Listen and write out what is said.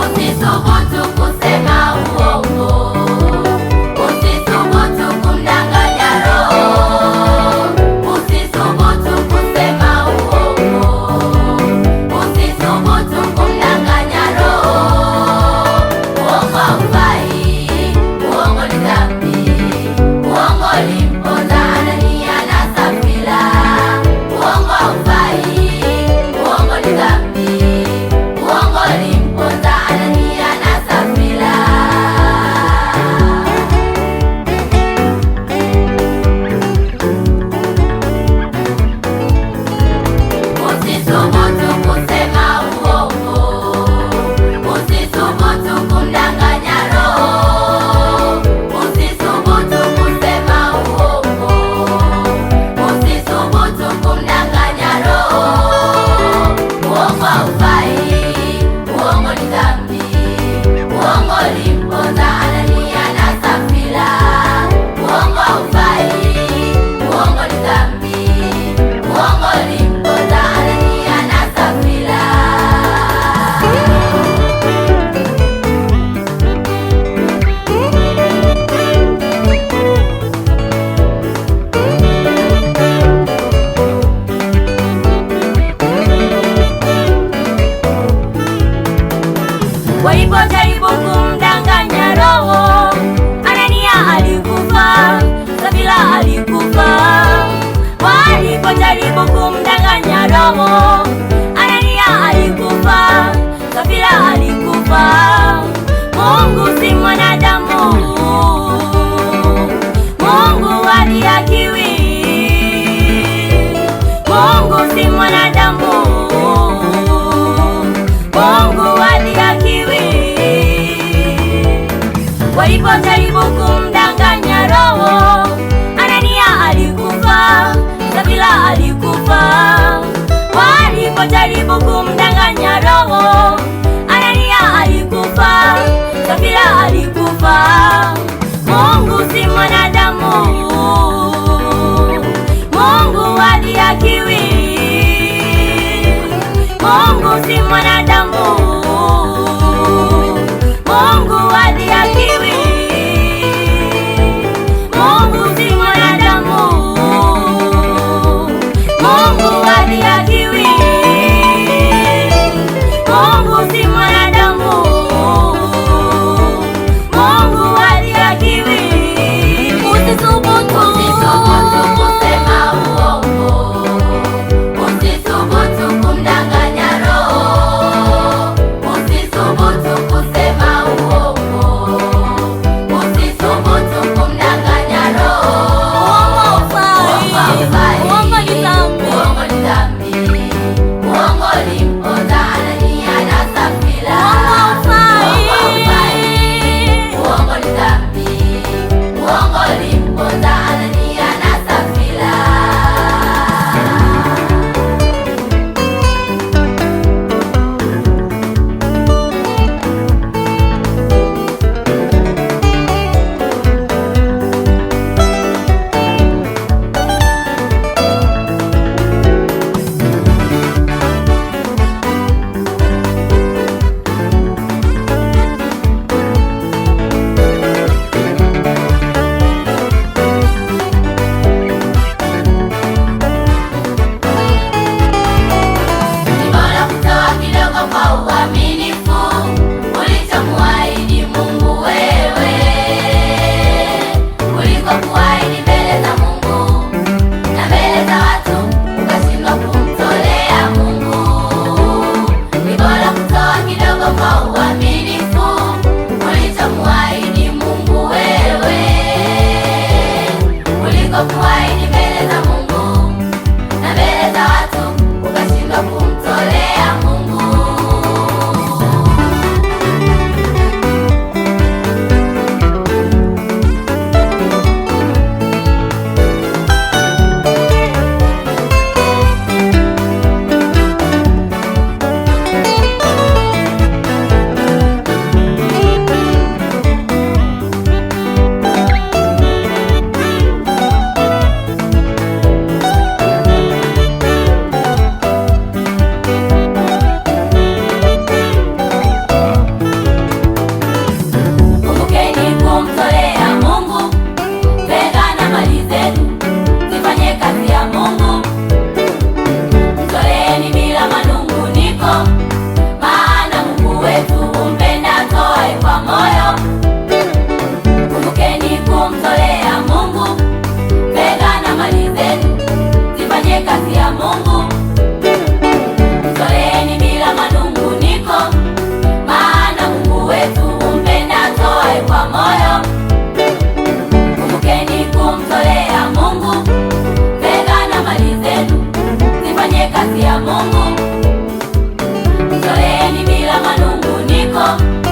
Usithubutu kusema uongo, usithubutu kumdanganya Roho, usithubutu kusema uongo, usithubutu kumdanganya Roho. Uongo haufai, uongo ni dhambi, uongo ulimponza Anania na Safira. Uongo haufai, uongo ni dhambi, uongo ulimponza Anania na Safira. Usithubutu kusema uongo, usithubutu kumdanganya Roho, usithubutu kusema uongo, usithubutu kumdanganya Roho. Uongo haufai, uongo ni dhambi, uongo ulimponza Anania na Safira. Uongo haufai, uongo ni dhambi, uongo ulimponza Anania na Safira. Walipojaribu kumdanganya Roho, Anania alikufa, Safira alikufa. Walipojaribu kumdanganya Roho, Anania alikufa, Safira alikufa. Mungu si mwanadamu, Mungu hadhihakiwi. Mungu si mwanadamu, Mungu hadhihakiwi. Walipojaribu kumdanganya Roho, Anania alikufa, Safira alikufa. Walipo kazi ya Mungu. Mtoleeni bila manunguniko.